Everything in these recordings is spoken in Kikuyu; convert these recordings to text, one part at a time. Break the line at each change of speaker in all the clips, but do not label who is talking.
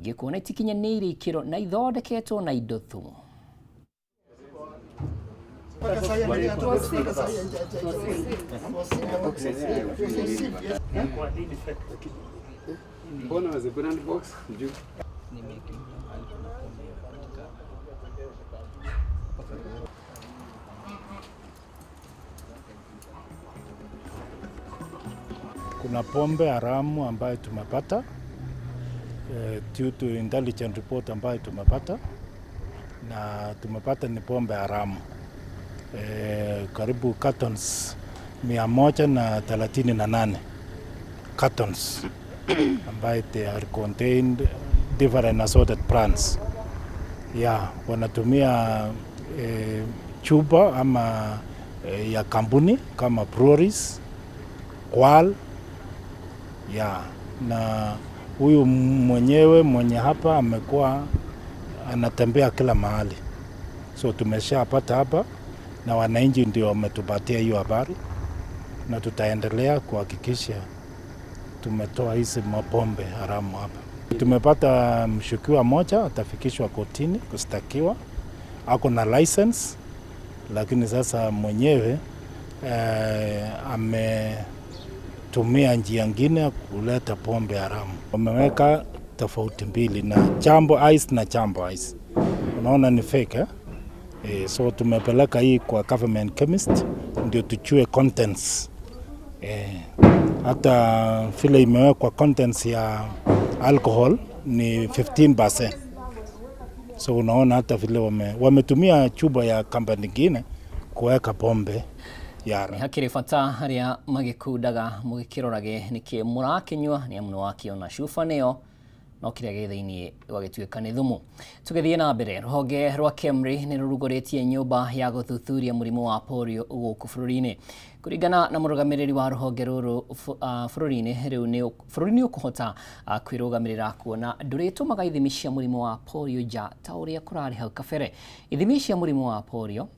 Mũingĩ kuona itikinyanĩirie ikĩro na ithondeketwo na indo thumu.
Kuna pombe haramu ambayo tumepata due to intelligence report ambayo tumepata, na tumepata ni pombe haramu karibu cartons 138 cartons ambayo they are contained different assorted brands. Yeah, wanatumia chupa ama ya kampuni kama breweries, Kwal. Yeah, na huyu mwenyewe mwenye hapa amekuwa anatembea kila mahali, so tumeshapata hapa na wananchi ndio wametupatia hiyo habari, na tutaendelea kuhakikisha tumetoa hizi mapombe haramu hapa. Tumepata mshukiwa mmoja atafikishwa kotini kushtakiwa, ako na license, lakini sasa mwenyewe ametumia njia nyingine kuleta pombe haramu. Wameweka tofauti mbili na Jambo Ice na Jambo Ice, unaona ni fake eh? So tumepeleka hii kwa government chemist ndio tujue contents. Hata vile imewekwa contents ya alcohol ni 15%. So unaona hata vile wametumia chupa ya kampani nyingine kuweka pombe ya
Nĩ hakĩrĩ bata arĩa magĩkundaga mũgĩkĩrorage nĩkĩ mũrakĩnyua nĩ amu nĩwakĩona cuba nĩyo no kĩrĩa gĩ thĩinĩ gũgagĩtuĩka nĩ thumu. Tũgĩthiĩ na mbere, rũhonge rwa KEMRI nĩ rũrugũrĩtie nyũmba ya gũthuthuria mũrimũ wa polio gũkũ bũrũri-inĩ. Kũringana na mũrũgamĩrĩri wa rũhonge rũrũ bũrũri-inĩ, rĩu nĩ bũrũri nĩ ũkũhota kwĩrũgamĩrĩra kuona ndũrĩtũmaga ithimi cia mũrimũ wa polio nja ta ũrĩa kũrarĩ hau kabere. Ithimi cia mũrimũ wa polio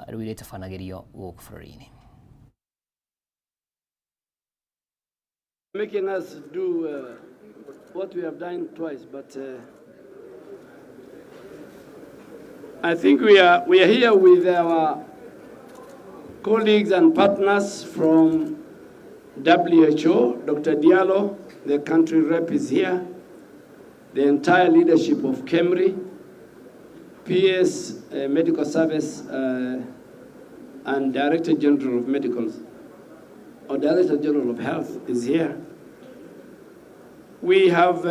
rĩu irĩtabanagĩrio gũkũ bũrũri-inĩ.
Making us do what we have done twice, but I think we are here with our colleagues and partners from WHO. Dr. Diallo, the country rep, is here. The entire leadership of KEMRI, PS Medical Service and Director General of Medicals, or Director General of Health is here. We have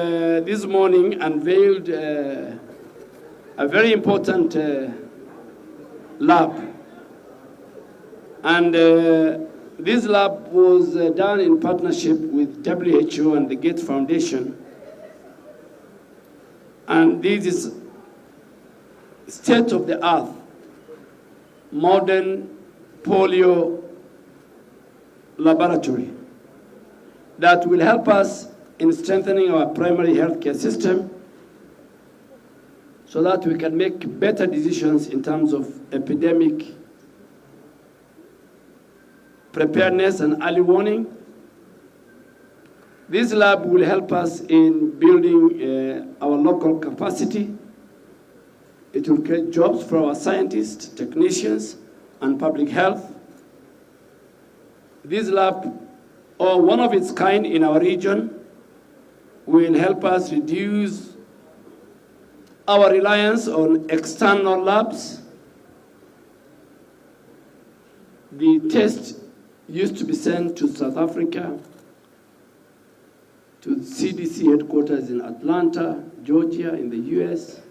this morning unveiled a very important lab. And this lab was done in partnership with WHO and the Gates Foundation. And this is state of the art, modern polio laboratory that will help us in strengthening our primary healthcare system so that we can make better decisions in terms of epidemic preparedness and early warning. This lab will help us in building our local capacity. It will create jobs for our scientists, technicians, and public health. This lab, or one of its kind in our region, will help us reduce our reliance on external labs. The test used to be sent to South Africa, to CDC headquarters in Atlanta, Georgia, in the US.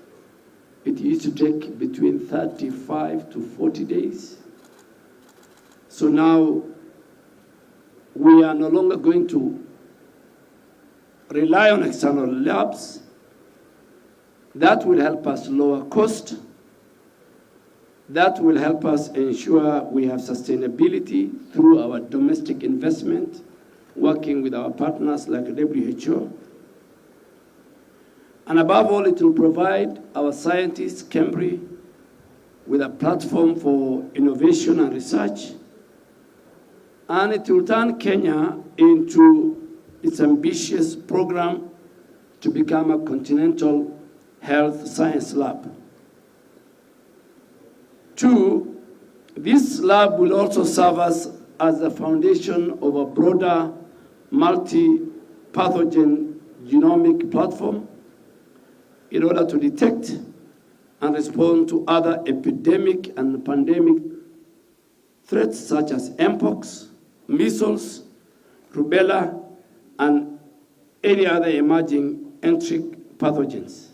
It used to take between 35 to 40 days. So now we are no longer going to rely on external labs. That will help us lower cost. That will help us ensure we have sustainability through our domestic investment, working with our partners like WHO. And above all, it will provide our scientists, KEMRI, with a platform for innovation and research. And it will turn Kenya into its ambitious program to become a continental health science lab. Two, this lab will also serve us as the foundation of a broader multi-pathogen genomic platform in order to detect and respond to other epidemic and pandemic threats such as mpox, measles, rubella, and any other emerging enteric pathogens.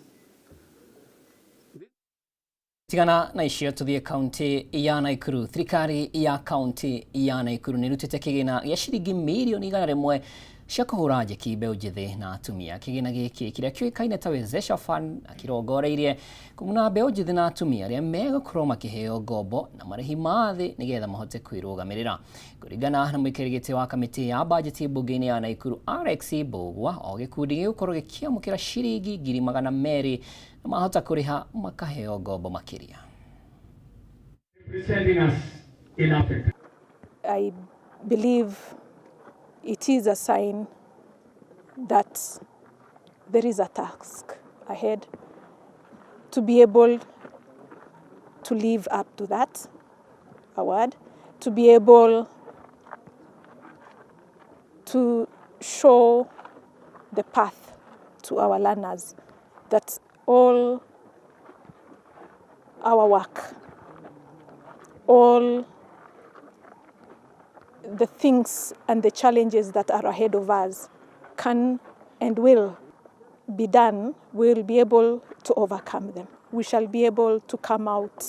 Tigana na icio tuthie kaunti ya Naikuru. Thirikari ya kaunti ya Naikuru nĩ ĩrutĩte kĩgĩna gĩa ciringi mirioni 100 cia kũhũra njeki mbeũ njĩthĩ na atumia. Kĩgĩna gĩkĩ kĩrĩa kĩũĩkaine ta Wezesha Fund na kĩrongoreirie kũguna mbeũ njĩthĩ na atumia arĩa megũkorwo makĩheo ngombo na marĩhi ma thĩ nĩgetha mahote kwĩrũgamĩrĩra. Kũringana na mũikarĩri gĩtĩ wa kamĩtĩ ya bajeti mbunge-inĩ ya Naikuru Alex Mbugua, o gĩkundi gĩgũkorwo gĩkĩamũkĩra ciringi 200,000 na mahota kũrĩha makaheo ngombo makĩria.
Representing us in Africa.
I believe it is a sign that there is a task ahead to be able to live up to that award, to be able to show the path to our learners that all our work, all the things and the challenges that are ahead of us can and will be done, we'll be able to overcome them. We shall be able to come out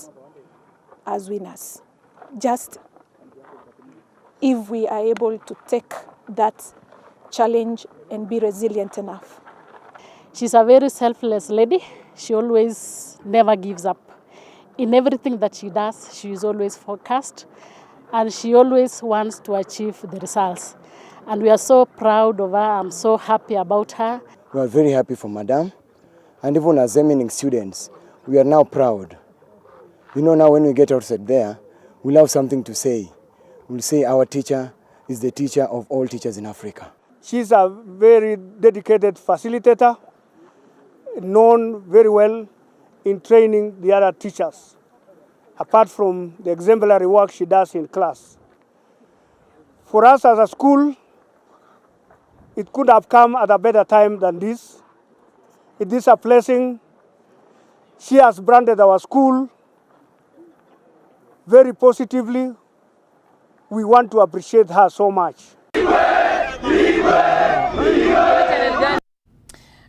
as winners. Just if we are able to take that challenge and be resilient enough.
She's a very selfless lady. She always never gives up. In everything that she does, she is always focused and she always wants to achieve the results. And we are so proud of her. I'm so happy about her.
We are very happy for Madam, and even as Zemining students, we are now proud. You know, now when we get outside there, we'll have something to say. We'll say our teacher is the teacher of all teachers in Africa.
She's a very dedicated facilitator, known very well in training the other teachers, apart from the exemplary work she does in class. For us as a school, it could have come at a better time than this. It is a blessing. She has branded our school very positively. We want to appreciate her so much.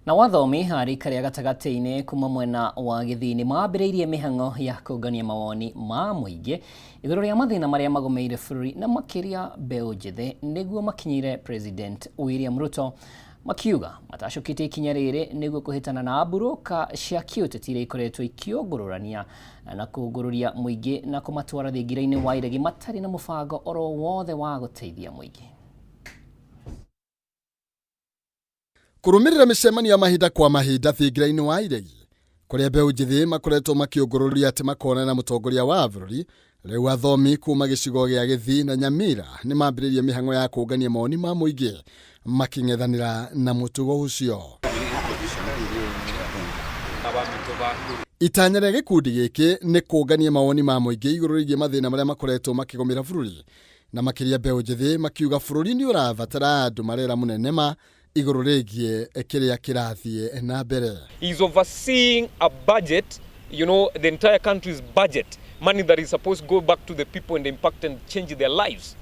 Na wathomi a rika rĩa gatagatĩ-inĩ kuma mwena wa Gĩthii nĩ mambĩrĩirie mĩhang'o ya kũngania mawoni ma mũingĩ igũrũ rĩa mathĩna marĩa magũmĩire bũrũri na makĩria mbeũ njĩthĩ nĩguo makinyĩre President William Ruto, makiuga matacũkĩtie ikinya rĩrĩ nĩguo kũhĩtana na mburũka cia kĩũteti iria ikoretwo ikĩũngũrũrania na kũngũrũria mũingĩ na kũmatwara thingira-inĩ wa iregi matarĩ na mũbango oro wothe wa gũteithia mũingĩ.
Kũrũmĩrĩra mĩcemanio ya mahinda kwa mahinda thingira-inĩ wa iregi kũrĩa mbeũ njĩthĩ makoretwo makĩũngũrũria atĩ makonana na mũtongoria wa bũrũri, rĩu athomi kuma gĩcigo gĩa Gĩthii na Nyamira nĩ mambĩrĩirie mĩhang'o ya kũngania mawoni ma mũingĩ makĩng'ethanĩra na mũtugo ũcio. Itanya rĩa gĩkundi gĩkĩ nĩ kũngania mawoni ma mũingĩ igũrũ rĩgiĩ mathĩna marĩa makoretwo makĩgũmĩra bũrũri na makĩria mbeũ njĩthĩ, makiuga bũrũri nĩ ũrabatara andũ marera mũnene ma igũrũ rĩgiĩ kĩrĩa kĩrathiĩ na mbere.
He's overseeing a budget, you know, the entire country's budget, money that is supposed to go back to the people and impact and change their lives.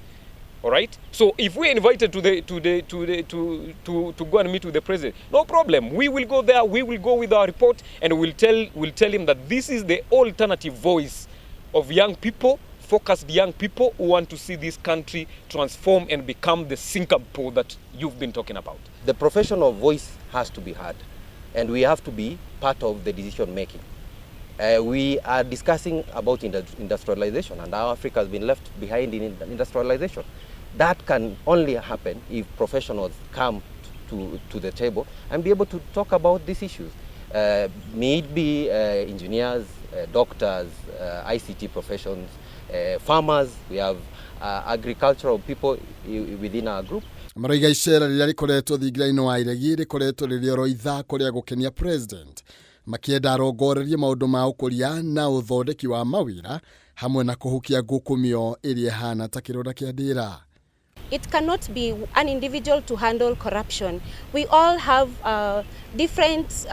All right? So if we're invited to the to the to the to to to go and meet with the president, no problem. We will go there, we will go with our report, and we'll tell him that this is the alternative voice of young people, focused young people who want to see this country transform and become the Singapore that you've been talking about.
The professional voice has to be heard, and we have to be part of the decision making. We are discussing about industrialization and how Africa has been left behind in industrialization. That can only happen if professionals come to the table and be able to talk about these issues. May it be engineers, doctors, ICT professions, farmers. We have agricultural people within our group.
Maroiga icera rĩrĩa rĩkoretwo thingira-inĩ wa iregi rĩkoretwo rĩrĩ oro ithako rĩa gũkenia president, makĩenda arongorerie maũndũ ma ũkũria na ũthondeki wa mawĩra hamwe na kũhukia ngukumio ĩrĩa ĩhana ta kĩronda kĩa ndĩra.
It cannot be an individual to handle corruption. We all have different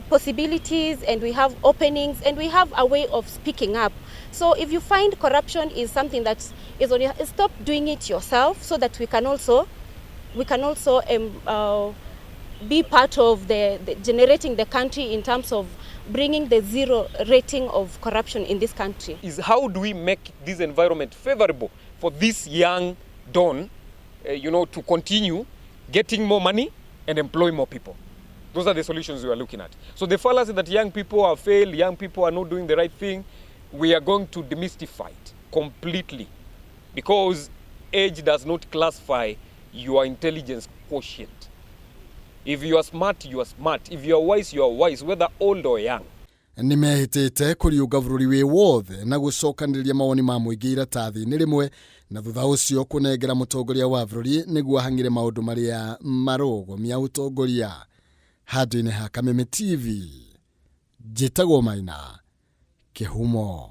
possibilities and we have openings and we have a way of speaking up. So if you find corruption is something that is on your, stop doing it yourself so that we can also be part of the generating the country in terms of bringing the zero rating of corruption in this country.
Is how do we make this environment favorable for this young don, to continue getting more money and employ more people. Those are the solutions we are looking at. So the fallacy that young people are failed, young people are not doing the right thing, we are going to demystify it completely, because age does not classify your intelligence quotient. If you are smart, you are smart. If you are wise, you are wise, whether old or young.
Nĩ mehĩtĩte kũriũnga bũrũri wĩ wothe na gũcokanĩrĩria mawoni ma mũingĩ iratathi-inĩ rĩmwe, na thutha ũcio kũnengera mũtongoria wa bũrũri nĩguo ahang'ĩre maũndũ marĩa marũgomia ũtongoria. Handũ-inĩ ha Kameme TV, njĩtagwo Maina Kĩhumo.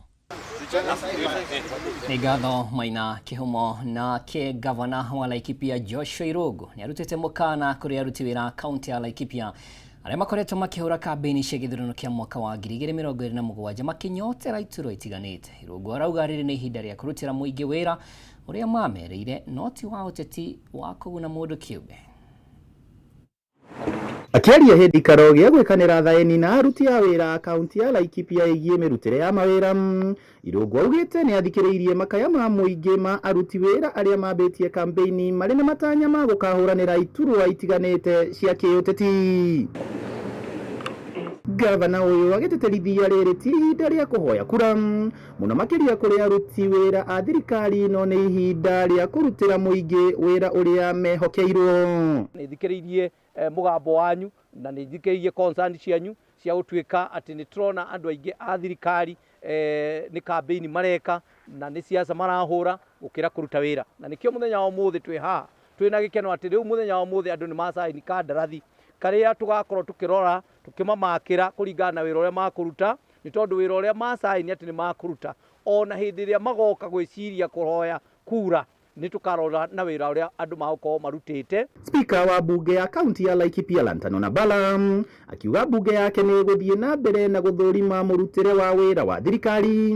Nĩ ngatho Maina Kĩhumo. Nake gavana wa Laikipia Joshua Irungu nĩ arutĩte mũkana kũrĩ aruti wĩra kaunti ya Laikipia arĩa makoretwo makĩhũra kambĩini cia gĩthurano kĩa mwaka wa 2027 makĩnyotera iturwa itiganĩte. Irungu arauga rĩrĩ nĩ ihinda rĩa kũrutĩra mũingĩ wĩra ũrĩa mamerĩire, no ti wa ũteti wa kũguna mũndũ kĩũmbe.
Akĩaria hĩndĩ ikaro gĩa gwĩkanĩra thaĩni na aruti a wĩra kaunti ya Laikipia ĩgiĩ mĩrutĩre ya mawĩra, Irungu augĩte nĩ athikĩrĩirie makaya ma mũingĩ ma aruti wĩra arĩa mambĩtie kambĩini marĩ na matanya ma gũkahũranĩra iturwa itiganĩte cia kĩũteti. Gavana ũyũ agĩtĩtĩrithia rĩrĩ ti ihinda rĩa kũhoya kura mũno makĩria kũrĩ aruti wĩra a thirikari, no nĩ ihinda rĩa kũrutĩra mũingĩ wĩra ũrĩa mehokeirwo.
Nĩ thikĩrĩirie mũgambo wanyu na nĩ thikĩrĩirie concern cianyu cia gũtuĩka atĩ nĩ tũrona andũ aingĩ a thirikari nĩ kambĩini mareka na nĩ siasa marahũra gũkĩra kũruta wĩra, na nĩkĩo mũthenya wa ũmũthĩ twĩ haha twĩna gĩkeno atĩ rĩu mũthenya wa ũmũthĩ andũ nĩ macaini kandarathi karĩa tũgakorwo tũkĩrora tũkĩmamakĩra kũringana na wĩra ũrĩa makũruta, nĩ tondũ wĩra ũrĩa macaini atĩ nĩ makũruta ona hĩndĩ ĩrĩa magoka gwĩciria kũhoya kura nĩ tũkarora na wĩra ũrĩa andũ magũkorwo marutĩte.
Speaker wa bunge ya kaunti ya Laikipia Lantano Nabala akiuga bunge yake nĩ ĩgũthiĩ na mbere na gũthũrima mũrutĩre wa wĩra wa thirikari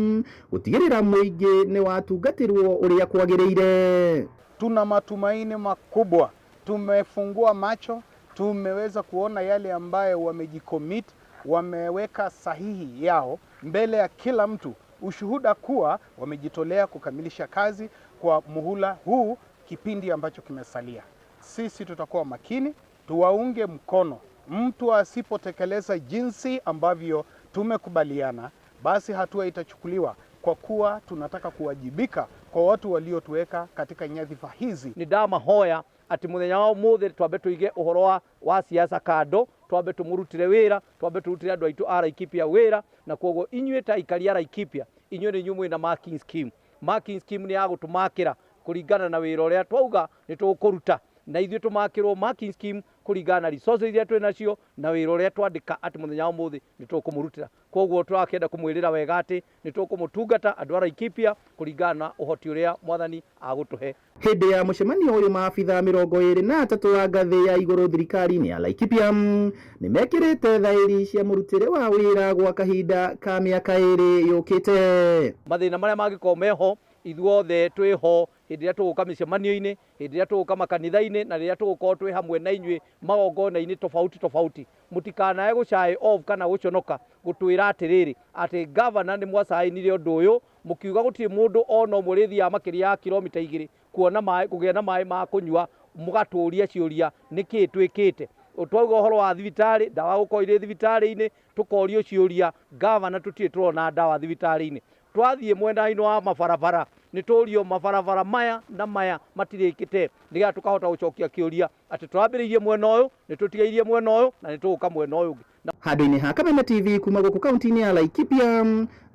gũtigĩrĩra mũingĩ nĩ watungatĩrwo ũrĩa kwagĩrĩire.
Tuna matumaini makubwa, tumefungua macho, tumeweza kuona yale ambayo wamejicommit, wameweka sahihi yao mbele ya kila mtu, ushuhuda kuwa wamejitolea kukamilisha kazi kwa muhula huu, kipindi ambacho kimesalia. Sisi tutakuwa makini, tuwaunge mkono. Mtu asipotekeleza jinsi ambavyo tumekubaliana, basi hatua itachukuliwa, kwa kuwa tunataka kuwajibika kwa watu waliotuweka katika nyadhifa hizi.
Ni ndamahoya ati muthenya wa umuthi twambe tuige uhoro wa siasa kando, twambe tumurutire wira, twambe turutire andu aitu a Laikipia wira, na koguo inyuĩ ta aikari a Laikipia, inyuĩ nĩ inyuĩ mwĩna marking scheme. Marking scheme nĩ ya gũtũmakĩra kũringana na wĩra ũrĩa twauga nĩ tũkũruta, na ithuĩ tũmakĩrwo marking scheme kũringana na resources iria twĩ nacio na wĩra ũrĩa twandĩka atĩ mũthenya wa ũmũthĩ nĩ tũkũmũrutĩra. Koguo tũrakĩenda kũmwĩrĩra wega atĩ nĩ tũkũmũtungata andũ a Laikipia kũringana na ũhoti ũrĩa Mwathani agũtũhe.
Hĩndĩ ya mũcemanio ũyũ maabitha 23 a ngathĩ ya igũrũ thirikari-inĩ ya Laikipia nĩ mekĩrĩte thaĩri cia mũrutĩre wa wĩra gwa kahinda ka mĩaka 2 yũkĩte.
Mathĩna marĩa mangĩkorwo meho ithuothe twĩho hĩndĩ ĩrĩa tũgũka mĩcemanio-inĩ, hĩndĩ ĩrĩa tũgũka makanitha-inĩ, na rĩrĩa tũgũkorwo twĩ hamwe na inyuĩ magongona-inĩ tofauti tofauti. Mũtikanae gũcaĩ off kana gũconoka gũtwĩra atĩrĩrĩ atĩ gavana nĩ mwacainire ũndũ ũyũ mũkiuga gũtirĩ mũndũ ona ũmwe ũrĩthiaga makĩria ya kilomita 2 kuona maĩ, kũgĩa na maĩ ma kũnyua, mũgatũria ciũria nĩkĩĩ twĩkĩte. Twauga ũhoro wa thibitarĩ, ndawa gũkorwo irĩ thibitarĩ-inĩ, tũkorio ciũria gavana tũtirĩ tũrona ndawa thibitarĩ-inĩ. Twathiĩ mwena-inĩ wa mabarabara nĩ tũrio mabarabara maya na maya matirĩkĩte, nĩgetha tũkahota gũcokia kĩũria atĩ tũrambĩrĩirie mwena ũyũ, nĩ tũtigairie mwena ũyũ, na nĩ tũgũka mwena ũyũ ũngĩ.
Handũ-inĩ ha Kameme TV kuma gũkũ kaunti-inĩ ya Laikipia,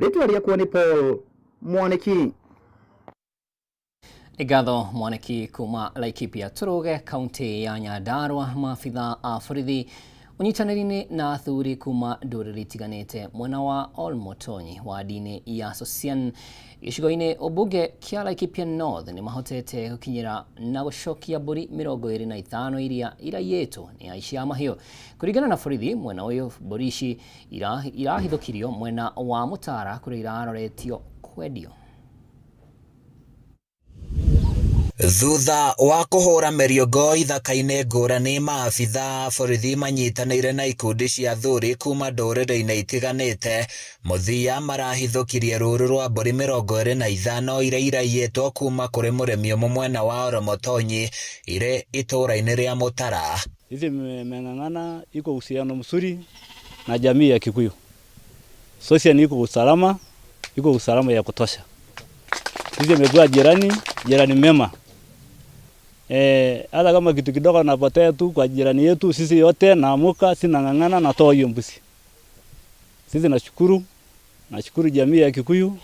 rĩtwa rĩakwa nĩ Paul Mwaniki.
Nĩ ngatho mwaniki kuma Laikipia. Tũrũge kaunti ya Nyandarua, maabitha a borithi ũnyitanĩri-inĩ na athuri kuma ndũrĩrĩ itiganĩte mwena wa Olmotonyi wadi-inĩ ya Sosian gĩcigo-inĩ ũmbunge kĩa Laikipia North nĩ mahotete gũkinyĩra na gũcokia mbũri 25 iria iraiyĩtwo nĩ aici a mahiũ. Kũringana na borithi mwena ũyũ, mbũri ici irahithũkirio mwena wa Mũtara kũrĩa iraroretio kwendio.
Thutha wa kũhũra mĩriũngo ithaka-inĩ ngũrani, maabitha a borithi manyitanĩire na ikundi cia athuri kuma ndũrĩrĩ-inĩ itiganĩte, mũthia marahithũkirie rũru rwa mbũri 25 iria iraiyĩtwo kuma kũrĩ mũrĩmi ũmwe mwena wa Oromotonyi irĩ itũũra-inĩ rĩa Mũtara.
Sisi mmeng'ang'ana, iko uhusiano mzuri na jamii ya Kikuyu. Sosian iko usalama, iko usalama ya kutosha. Sisi imekuwa jirani, jirani mema. Hata kama kitu kidogo napotea tu kwa jirani yetu, sisi yote naamuka, sinang'ang'ana, natoa hiyo mbuzi. Sisi nashukuru, nashukuru jamii ya Kikuyu,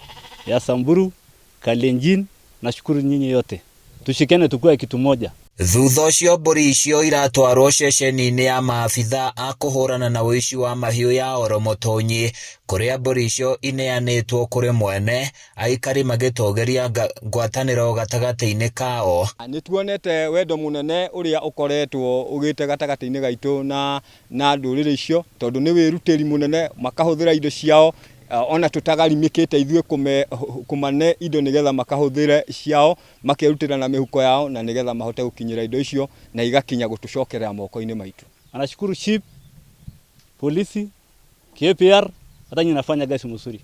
ya Samburu, Kalenjin, nashukuru nyinyi yote. Tushikane tukue kitu moja.
Thutha ũcio mbũri icio iratwarwo ceceni-inĩ ya maabitha a kũhũrana na ũici wa mahiũ ya Oromotonyi kũrĩa mbũri icio ineanĩtwo kũrĩ mwene, aikari magĩtũgĩria ngwatanĩro gatagatĩ-inĩ kao.
Nĩ tuonete wendo mũnene ũrĩa ũkoretwo ũgĩte gatagatĩ-inĩ gaitũ na ndũrĩrĩ icio, tondũ nĩ wĩrutĩri mũnene, makahũthĩra indo ciao ona tũtagarimĩkĩte ithuĩ kũmane indo nĩgetha makahũthĩre ciao, makerutĩra na mĩhuko yao na nĩgetha mahote gũkinyĩra indo icio na igakinya gũtũcokerera moko-inĩ maitũ.
Anashukuru chief, polisi, KPR, hata nyinyi nafanya kazi mzuri.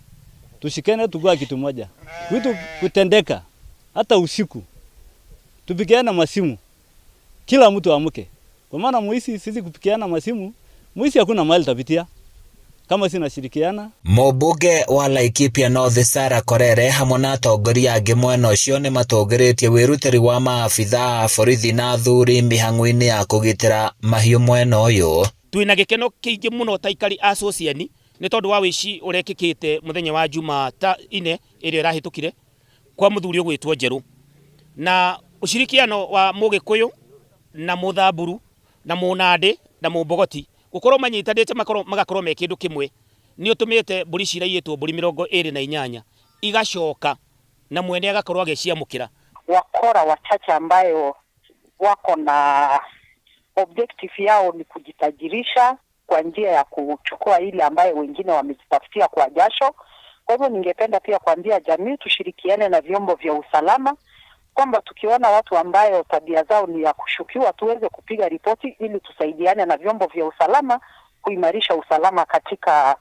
Tushikane tukua kitu moja. Vitu kutendeka hata usiku. Tupigiane masimu. Kila mtu amke. Kwa maana muisi sisi kupigiana masimu, muisi hakuna mahali tapitia. Kama sina shirikiana.
Mũmbunge wa Laikipia North Sarah Korere hamwe na atongoria angĩ mwena ũcio nĩ matũgĩrĩtie wĩrutĩri wa maabitha a borithi na athuri mĩhang'o-inĩ ya kũgitĩra mahiũ mwena ũyũ.
Twĩna gĩkeno kĩingĩ mũno ta aikari a Sosiani nĩ tondũ wa wĩici ũrekĩkĩte mũthenya wa Jumatatu ĩrĩa ĩrahĩtũkire kwa mũthuri ũgwĩtwo Njerũ, na ushirikiano wa Mũgĩkũyũ na Mũthamburu na Mũnandĩ na Mũmbogoti gũkorwo manyitanĩte magakorwo me kĩndũ kĩmwe nĩ ũtũmĩte mbũri ciraiyĩtwo mbũri 28 igacoka na mwene agakorwo agĩciamũkĩra.
Wakora wachache ambayo wako na objective yao ni kujitajirisha kwa njia ya kuchukua ile ambayo wengine wamejitafutia kwa jasho. Kwa hivyo ningependa pia kuambia jamii tushirikiane na vyombo vya usalama kwamba tukiona watu ambayo tabia zao ni ya kushukiwa tuweze kupiga ripoti ili tusaidiane na vyombo vya usalama kuimarisha usalama katika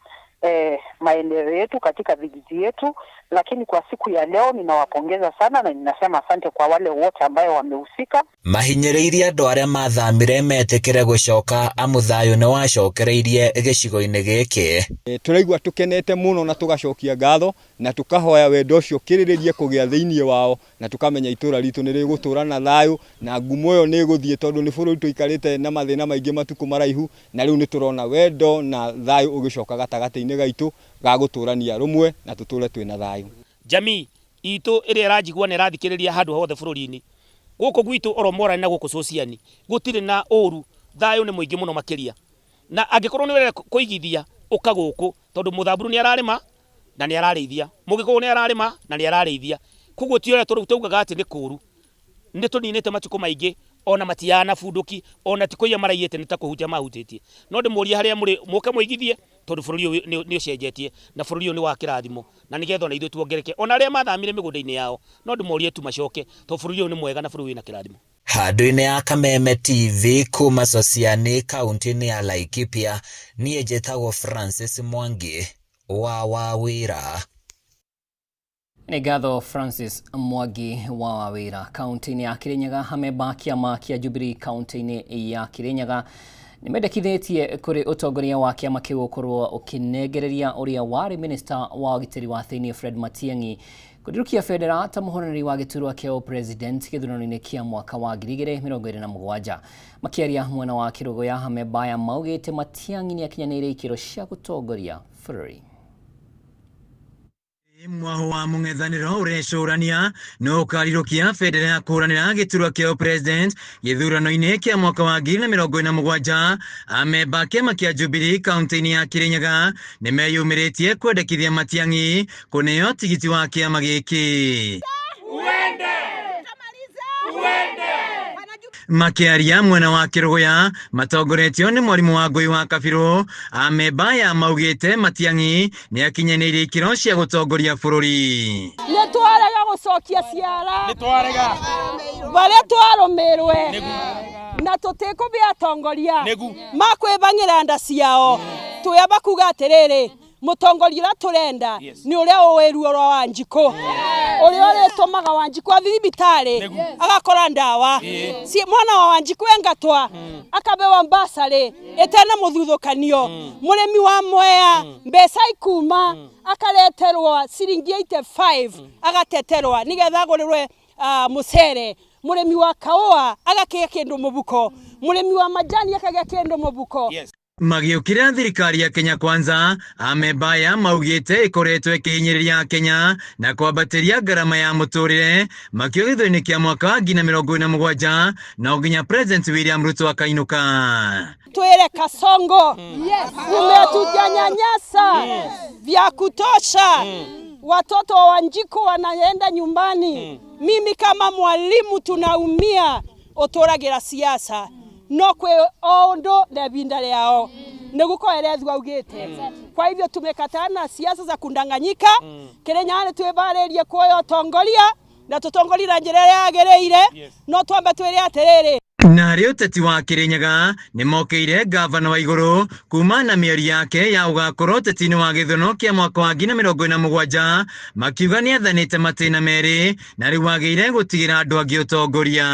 maeneo yetu, katika vijiji yetu. Lakini kwa siku ya leo ninawapongeza sana na ninasema asante kwa wale wote ambayo wamehusika.
Mahinyĩrĩirie andũ arĩa mathamire metĩkĩre gũcoka amu thayũ nĩ wacokereirie gĩcigo-inĩ gĩkĩ.
Tũraigua tũkenete mũno na tũgacokia ngatho na tũkahoya wendo ũcio ũkĩrĩrĩrie kũgĩa thĩinĩ wao na tũkamenya itũra ritũ nĩ rĩgũtũra na thayũ na ngumo ĩyo nĩ ĩgũthiĩ tondũ nĩ bũrũri tũikarĩte na mathĩna maingĩ matukũ maraihu na rĩu nĩ tũrona wendo na thayũ ũgĩcoka gatagatĩ-inĩ gaitũ ga gũtũrania rũmwe na tũtũre twĩna thayũ.
Jamii itũ ĩrĩa ĩranjigua na ĩrathikĩrĩria handũ hothe bũrũri-inĩ gũkũ gwitũ oro Morani na gũkũ Sosiani gũtirĩ na ũru, thayũ nĩ mũingĩ mũno makĩria, na angĩkorwo nĩ ũrenda kũigithia ũka gũkũ tondũ Mũthamburu nĩ ararĩma na nĩ ararĩithia, Mũgĩkũyũ nĩ ararĩma na nĩ ararĩithia, koguo ti ũrĩa taugaga atĩ nĩ kũru, nĩ tũninĩte matukũ maingĩ ona matiana bunduki ona ti kũiya maraiyĩte nĩ ta kũhutia mahutĩtie, no ndĩmũrie harĩa mũrĩ mũke mũigithie tondũ bũrũri ũyũ nĩ ũcenjetie na bũrũri ũyũ nĩ wa kĩrathimo na nĩgetha ona ithuĩ tuongereke, ona arĩa mathamire mĩgũnda-inĩ yao no ndĩmorie tu macoke tondũ bũrũri ũyũ nĩ mwega na bũrũri wĩna kĩrathimo.
Handũ-inĩ ya Kameme TV kuma Sosiani kaunti-inĩ ya Laikipia, niĩ njĩtagwo Francis Mwangi wa Wawĩra.
Nĩ ngatho Francis Mwangi wa Wawĩra. Kaunti-inĩ ya Kirinyaga, amemba a kĩama kĩa Jubilee kaunti-inĩ ya Kirinyaga nĩ mendekithĩtie kũrĩ ũtongoria wa kĩama kĩu ũkorwo ũkĩnengereria ũrĩa warĩ minista wa ũgitĩri wa thĩinĩ Fred Matiang'i kũndirũkia bendera ta mũhũranĩri wa gĩturwa kĩa ũpresident gĩthurano-inĩ kĩa mwaka wa 2027. Makĩaria mwena wa Kĩrũgũya, amemba aya maugĩte Matiang'i nĩ akinyanĩire ikĩro cia gũtongoria bũrũri.
Mwaho wa mũng'ethanĩro ũrecũrania no ũkarirũkia bendera ya kũhũranĩra gĩturwa kĩa ũpresident gĩthurano-inĩ kĩa mwaka wa 2027. Amemba a kĩama kĩa Jubilee kaunti-inĩ ya Kirinyaga nĩmeyumĩrĩtie kwendekithia Matiang'i kũneo tigiti wa kĩama gĩkĩ. Makĩaria mwena wa Kĩrũgũya matongoretio nĩ mwarimũ wa Ngũi wa Kabirũ, amemba aya maugĩte Matiang'i nĩ akinyanĩirie ikĩro cia gũtongoria bũrũri.
Nĩ twarega gũcokia ciara barĩa twarũmĩrwe na tũtikũbĩa atongoria makwĩbang'ĩra nda ciao. Twĩamba kuga atĩrĩrĩ, mũtongoria ũrĩa tũrenda nĩ ũrĩa ũĩ ruo rwa Wanjikũ, ũrĩa ũrĩtũmaga Wanjikũ athiĩ thibitarĩ agakora ndawa. Mwana wa Wanjikũ engatwa akabewa mbasarĩ ĩtena mũthutũkanio. Mũrĩmi wa Mwea mbeca ikuma akareterwa ciringi 85 agateterwa nigetha agũrĩrwe mũcere. Mũrĩmi wa kaũa agakĩgĩa kĩndũ mũbuko, mũrĩmi wa majani akagĩa kĩndũ mũbuko.
Magĩũkĩrĩra thirikari ya Kenya Kwanza, amemba aya maugĩte ĩkoretwo ĩkĩhinyĩrĩria Kenya na kwambatĩria ngarama ya mũtũrĩre, makiuga gĩthurano-inĩ kĩa mwaka wa 2027 no nginya President William Ruto akainũka.
Twĩre Kasongo, umetujanyanyasa vya kutosha. Watoto wa Wanjiku wanaenda nyumbani. Mimi kama mwalimu tunaumia utũragĩra siasa no kwĩ o ũndũ na ibinda rĩao nĩguo koerethwo augĩte. Kwa hivyo tumekataa na siasa za kundanganyika. Kĩrĩnyaga nĩ twĩbarĩrie kuoya ũtongoria na tũtongorie na njĩra ĩrĩa yagĩrĩire, no twambe twĩre atĩrĩrĩ.
Na harĩ ũteti wa Kĩrĩnyaga nĩmokĩire ngavana wa igũrũ kuma na mĩario yake ya ũgakorwo ũteti-inĩ wa gĩthurano kĩa mwaka wa 2027, makiuga nĩathanĩte matĩna merĩ na rĩu agĩire gũtigĩra andũ angĩ ũtongoria.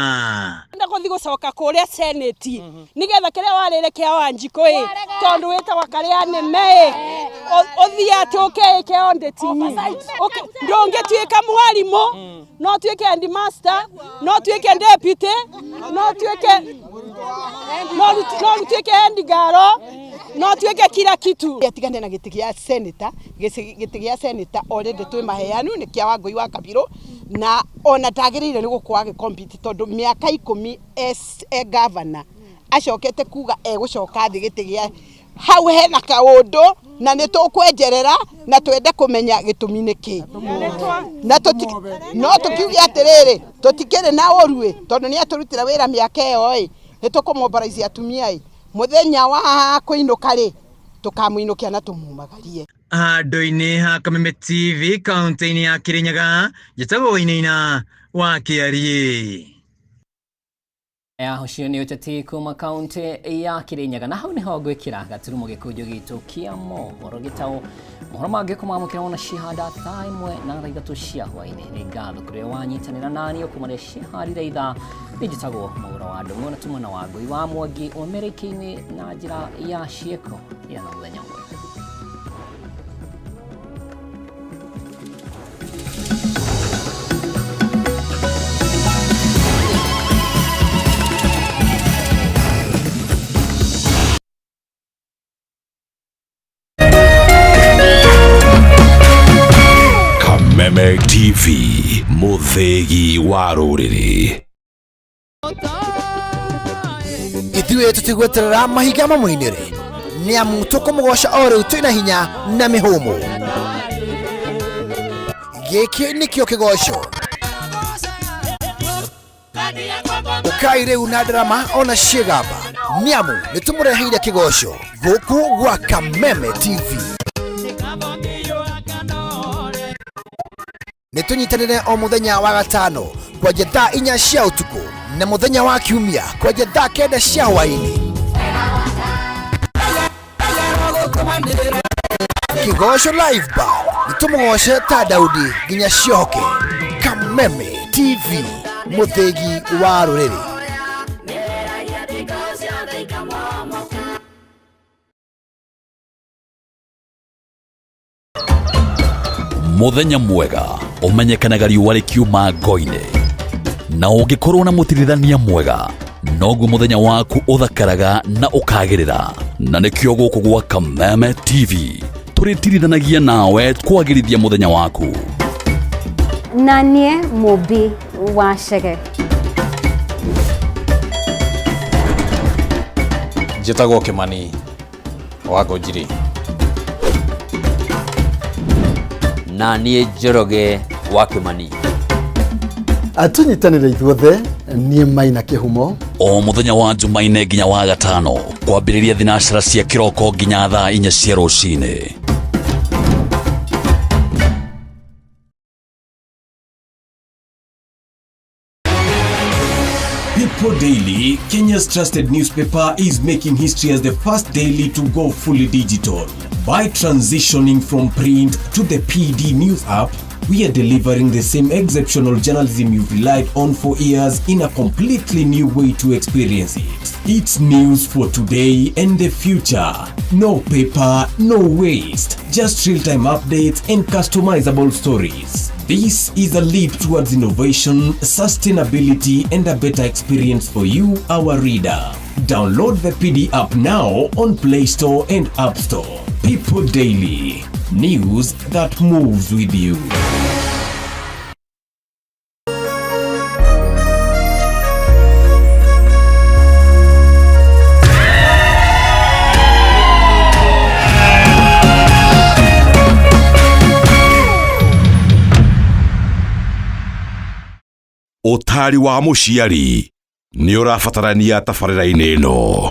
Ndenda gũthiĩ gũcoka kũrĩa senate nĩgetha kĩrĩa warĩre kĩa Wanjikũ ĩ, tondũ wĩtagwo karĩa nĩme ĩ, ũthiĩ atĩ ũkeĩke ondĩtinyi. Ndũngĩtuĩka mwarimũ, no tuĩke headmaster, no tuĩke deputy, no tuĩke no tuĩke head girl, no tuĩke kila kitu.
Atigane na gĩtĩ gĩa senator, gĩtĩ gĩa senator already twĩ maheanu nĩ kĩa Wangũi wa Kabirũ, na ona ndagĩrĩire nĩ gũkorwo agĩ compete tondũ mĩaka 10 e governor acokete kuga egũcoka thĩ gĩtĩ gĩa hau hena kaũndũ na nĩ tũkwenjerera na twende kũmenya gĩtũmi nĩ kĩ. Na no tũkiuge atĩrĩrĩ, tũtikĩrĩ na ũru ĩ, tondũ nĩ atũrutĩra wĩra mĩaka ĩyo ĩ, nĩ tũkũmobilize atumia ĩ, mũthenya wa kũinũka rĩ, tũkamũinũkia na tũmumagarie.
Handũ-inĩ ha Kameme TV kaunti-inĩ ya Kirinyaga, njĩtagwo Wainaina wa Kĩariĩ.
Ya ũcio nĩ ũteti kuma kaunti ya Kirinyaga, na hau nĩho ngwĩkĩra gaturumo gĩkũnjo gitũ kĩa mohoro gĩtaũ. Mohoro mangĩ kũmamũkĩra wona cihanda thaa 1 na thaa 3 cia hwaĩ-inĩ. Nĩ ngatho kũrĩa wanyitanĩra naniĩ kuma rĩrĩa ciharire ithaa. Nĩ njĩtagwo Mwaũra wa Ndũng'ũ na tuma na Wangũi wa Mwangi ũmerekeine na njĩra ya ciĩko ya na mũthenya mwega.
Kameme TV, mũthĩgi wa rũrĩrĩ.
Ithuĩ tũtigweterera mahinga mamũinĩre, nĩ amu tũkũmũgoca o rĩu twĩna hinya na mĩhũmũ. Gĩkĩ nĩkĩo kĩgoco. Ũkai rĩu na ndarama ona ciĩgamba, nĩ amu nĩ tũmũreheire kĩgoco gũkũ gwa Kameme TV. Nĩ tũnyitanĩre o mũthenya wa gatano kwanja thaa 4 cia ũtukũ na mũthenya wa kiumia kwanja thaa 9 cia hwaĩ-inĩ. Kĩgoco Live Band nĩ tũmũgoce ta Daudi nginya ciohoke. Kameme TV, mũthĩgi wa rũrĩrĩ.
Mũthenya mwega ũmenyekanaga riũa rĩkiuma ngo-inĩ, na ũngĩkorwo na mũtirithania mwega noguo mũthenya waku ũthakaraga na ũkagĩrĩra. Na nĩkĩo gũkũ gwa Kameme TV Tũrĩtirithanagia nawe kwagĩrithia mũthenya waku.
Na niĩ Mũmbi wa Chege.
Njĩtagwo Kĩmani wa Ngũnjiri.
Na niĩ Njoroge wa Kĩmani.
Tũnyitanĩre ithuothe, niĩ Maina Kĩhumo.
O mũthenya wa Jumaine nginya wa gatano kwambĩrĩria thinacara cia kĩroko nginya thaa 4 cia rũcinĩ.
People Daily, Kenya's trusted newspaper, is making history as the first daily to go fully digital. By transitioning from print to the PD News app, we are delivering the same exceptional journalism you've relied on for years in a completely new way to experience it. It's news for today and the future. No paper, no waste. Just real-time updates and customizable stories. This is a leap towards innovation, sustainability, and a better experience for you, our reader. Download the PD app now on Play Store and App Store. People Daily. News that moves with you.
Ũtaari wa mũciari nĩ ũrabatarania tabarĩra-inĩ ĩno.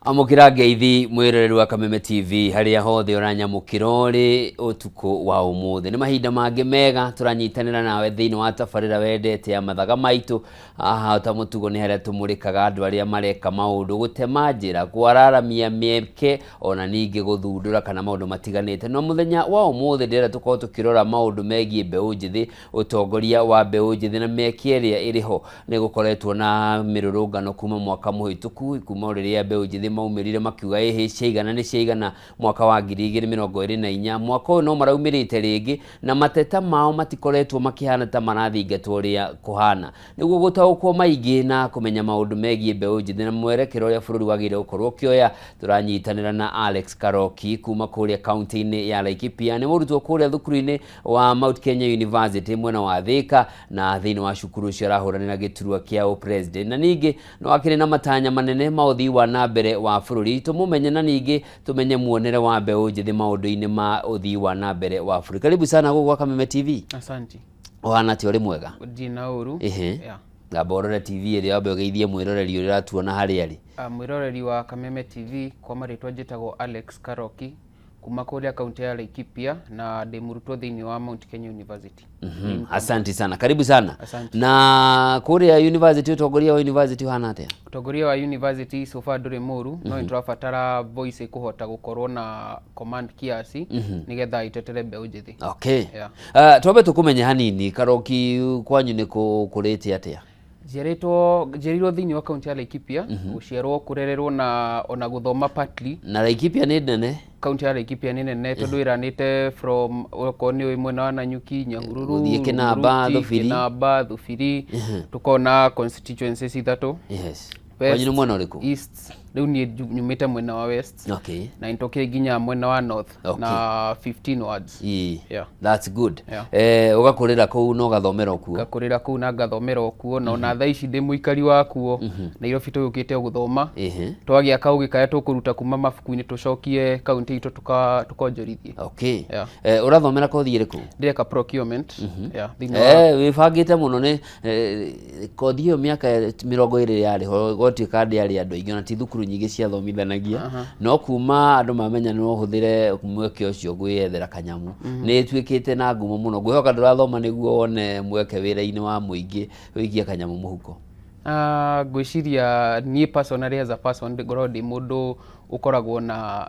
Amũkĩra ngeithi mwĩroreri wa Kameme TV harĩa hothe ũranyamũkĩra ũrĩ ũtukũ wa ũmũthĩ. Nĩ mahinda mangĩ mega tũranyitanĩra nawe thĩinĩ wa tabarĩra wendete ya mathaga maitũ. Haha ta mũtugo nĩ harĩa tũmũrĩkaga andũ arĩa mareka maũndũ, gũtema njĩra, kwararamia mĩeke ona ningĩ gũthundũra kana maũndũ matiganĩte. No mũthenya wa ũmũthĩ ndĩrenda tũkorwo tũkĩrora maũndũ megiĩ mbeũ njĩthĩ, ũtongoria wa mbeũ njĩthĩ na mĩeke ĩrĩa ĩrĩ ho. Nĩ gũkoretwo na mĩrũrũngano kuma mwaka mũhĩtũku, kuma rĩrĩa mbeũ njĩthĩ maumĩrire makiuga ĩhĩ ciaigana nĩ ciaigana mwaka wa 2024. Mwaka ũyũ no maraumĩrĩte rĩngĩ na mateta mao matikoretwo makĩhana ta marathingatwo ũrĩa kũhana. Nĩguo gũtaũkwo maingĩ na kũmenya maũndũ megiĩ mbeũ njĩthĩ na mwerekero ũrĩa bũrũri wagĩrĩire gũkorwo ũkĩoya, tũranyitanĩra na Alex Karoki kuma kũrĩa kaunti-inĩ ya Laikipia. Nĩ mũrutwo kũrĩa thukuru-inĩ wa Mount Kenya University mwena wa Thika, na thĩinĩ wa cukuru ũcio arahũranĩra gĩturwa kĩa ũpresident, na ningĩ no akĩrĩ na matanya manene ma ũthii wa na mbere wa bũrũri. Tũmũmenye na ningĩ tũmenye muonere wa mbeũ njĩthĩ maũndũ-inĩ ma ũthii wa na mbere wa bũrũri. Karibu sana gũkũ gwa Kameme TV.
Asante.
Ũhana atĩa, ũrĩ mwega?
Ndirĩ na ũru.
Ĩhĩ.
Yeah.
Ngamba ũrore TV ĩrĩa wambe ũgeithie mwĩroreri ũrĩa ũratuona harĩa arĩ.
Mwĩroreri wa Kameme TV, kwa marĩtwa njĩtagwo Alex Karoki kuma kũrĩa kaunti ya Laikipia na ndĩ mũrutwo thĩinĩ wa Mount Kenya University.
Asante sana, karibu sana.
Asante.
Na kũrĩa university, ũtongoria wa university ũhana atĩa?
Ũtongoria wa university so far ndũrĩ mũru, no nĩtũrabatara voice ĩkũhota gũkorwo na command kiasi nĩgetha ĩtetere mbeũ njĩthĩ.
Okay.
Yeah.
Twambe tũkũmenye hanini Karoki, kwanyu nĩ kũrĩte atĩa?
Njiarĩirwo thĩinĩ wa kaunti ya Laikipia, gũciarwo, kũrererwo na ona gũthoma partly.
Na Laikipia nĩ nene?
Kaunti ya Laikipia nĩ nene tondũ ĩranĩte from okorwo nĩ mwena wa Nanyuki, Nyahururu,
Gũthiĩ Kĩnamba,
Rumuruti,
Thubiri.
Kĩnamba, Thubiri, tũkona constituencies ithatũ.
Yes.
West,
Kwanyu nĩ mwena ũrĩkũ?
East. Rĩu niĩ nyumĩte mwena wa West.
Okay.
Na nĩtũkĩrĩ nginya mwena wa North
Okay.
na 15 wards.
Ii.
Yeah.
That's good.
Yeah.
Ũgakũrĩra kũu na ũgathomera kuo?
Ngakũrĩra kũu na ngathomera o kuo, na ona thaa ici ndĩ mũikari wa kuo. Nairobi tũgĩũkĩte gũthoma. Twagĩa kaũgĩ karĩa tũkũruta kuma mabuku-inĩ tũcokie kaunti itũ tũkonjorithie.
Okay.
Yeah.
Ũrathomera kothi ĩrĩkũ?
Ndĩreka procurement. Yeah, thĩinĩ wa
Wĩbangĩte mũno nĩ kothi ĩyo mĩaka 20 yarĩ ho, gwatuĩka ndĩarĩ andũ aingĩ ona ti thukuru nyingĩ ciathomithanagia. No kuma andũ mamenya no ũhũthĩre mweke ũcio gwĩyethera kanyamu, nĩ ĩtuĩkĩte na ngumo mũno. Ngwĩhoka ndũrathoma nĩguo wone mweke wĩra-inĩ wa mũingĩ ũikie kanyamu mũhuko.
Ah, ngwĩciria niĩ personally, as a person, ngoragwo ndĩ mũndũ ũkoragwo na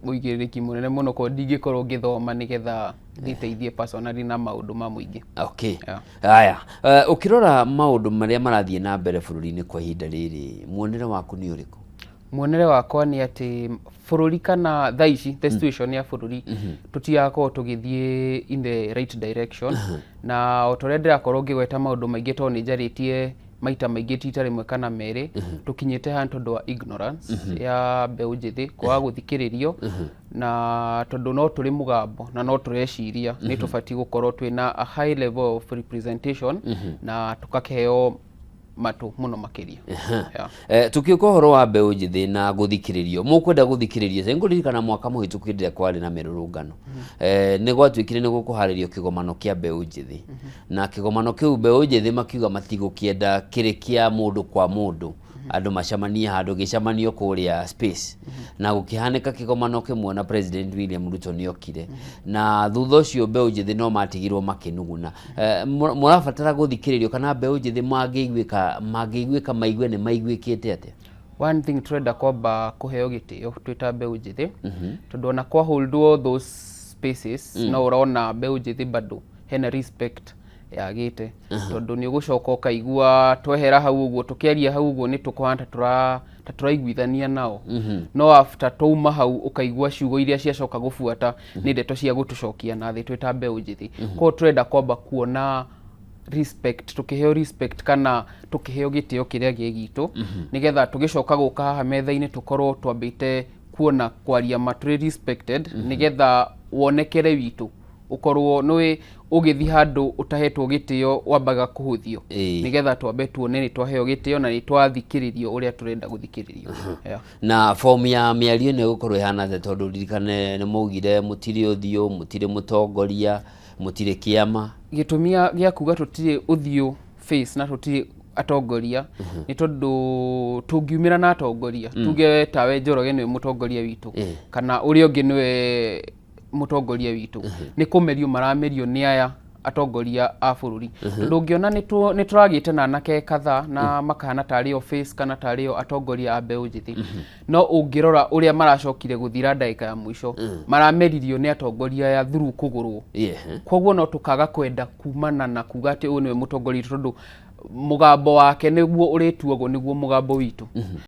ũigĩrĩrĩki mũnene mũno, koguo ndingĩkorwo ngĩthoma nĩgetha ndĩteithie personally na maũndũ ma mũingĩ.
Okay, haya, ũkĩrora maũndũ marĩa marathiĩ na mbere bũrũri-inĩ kwa ihinda rĩrĩ, muonere waku nĩ ũrĩkũ?
Muonere wakwa nĩ atĩ bũrũri kana thaa ici the situation ya bũrũri, tũtigakorwo tũgĩthiĩ in the right direction, na o ta ũrĩa ndĩrakorwo ngĩgweta maũndũ maingĩ, tondũ nĩ njarĩtie maita maingĩ, ti rita rĩmwe kana merĩ, tũkinyĩte haha tondũ wa ignorance ya mbeũ njĩthĩ kwaga gũthikĩrĩrio, na tondũ no tũrĩ mũgambo na no tũreciria, nĩ tũbatiĩ gũkorwo twĩna a high level of representation na tũkakĩheo matũ mũno makĩria. Yeah.
Tukiũka ũhoro wa mbeũ njĩthĩ na gũthikĩrĩrio, mũkwenda gũthikĩrĩrio. Nĩ ngũririkana mwaka mũhĩtũku hĩndĩ ĩrĩa kwarĩ na mĩrũrũngano, nĩ gwatuĩkire nĩ gũkũharĩrio kĩgomano kĩa mbeũ njĩthĩ, na kĩgomano kĩu mbeũ njĩthĩ makiuga matigũkĩenda kĩrĩ kĩa mũndũ kwa mũndũ, andũ macemanie handũ, gĩcemanio kũrĩa Space, na gũkĩhanĩka kĩgomano kĩmwe na President William Ruto nĩ okire, na thutha ũcio mbeũ njĩthĩ no matigirwo makĩnuguna. Mũrabatara gũthikĩrĩrio kana mbeũ njĩthĩ mangĩiguĩka maigue nĩ maiguĩkĩte atĩa?
One thing, turenda kwamba kũheo gĩtĩo twĩ ta mbeũ njĩthĩ, tondũ ona kwa holdwo those spaces, no ũrona mbeũ njĩthĩ bado hena respect yagĩte, tondũ nĩ ũgũcoka ũkaigua twehera hau ũguo, tũkĩaria hau ũguo, nĩ tũkũhana ta tũraiguithania nao, no after twauma hau ũkaigua ciugo iria ciacoka gũbuata nĩ ndeto cia gũtũcokia na thĩ twĩ ta mbeũ njĩthĩ. Koguo tũrenda kwamba kuona respect, tukiheo respect kana tukiheo gĩtĩo kĩrĩa gĩ gitũ, nĩgetha tũgĩcoka gũka haha metha-inĩ tũkorwo twambĩte kuona kwaria ma tũrĩ respected, nĩgetha wonekere witũ ũkorwo nĩwĩ ũgĩthiĩ handũ ũtahetwo gĩtĩo wambaga kũhũthio, nĩgetha twambe tuone nĩ twaheo gĩtĩo na nĩ twathikĩrĩrio ũrĩa tũrenda gũthikĩrĩrio. Yeah.
Na fomu ya mĩario ĩno ĩgũkorwo ĩhana atĩa? Tondũ ririkane nĩ maugire mũtirĩ ũthiũ, mũtirĩ mũtongoria, mũtirĩ kĩama.
Gĩtũmi gĩa kuga tũtirĩ ũthiũ, face, na tũtirĩ atongoria nĩ tondũ tũngiumĩra na atongoria, tuge tawe Njoroge nĩwe mũtongoria witũ kana ũrĩa ũngĩ nĩwe mũtongoria witũ, nĩ kũmerio maramerio nĩ aya atongoria a bũrũri, tondũ ũngĩona nĩ tũragĩte na anake kadhaa na makahana tarĩ o face kana tarĩ o atongoria a mbeũ njĩthĩ, no ũngĩrora ũrĩa maracokire gũthira ndagĩka ya mũico, marameririo nĩ atongoria aya through kũgũrwo. Koguo no tũkaga kwenda kumana na kuga atĩ ũyũ nĩwe mũtongoria witũ, tondũ mũgambo wake nĩguo ũrĩtuagwo nĩguo mũgambo witũ.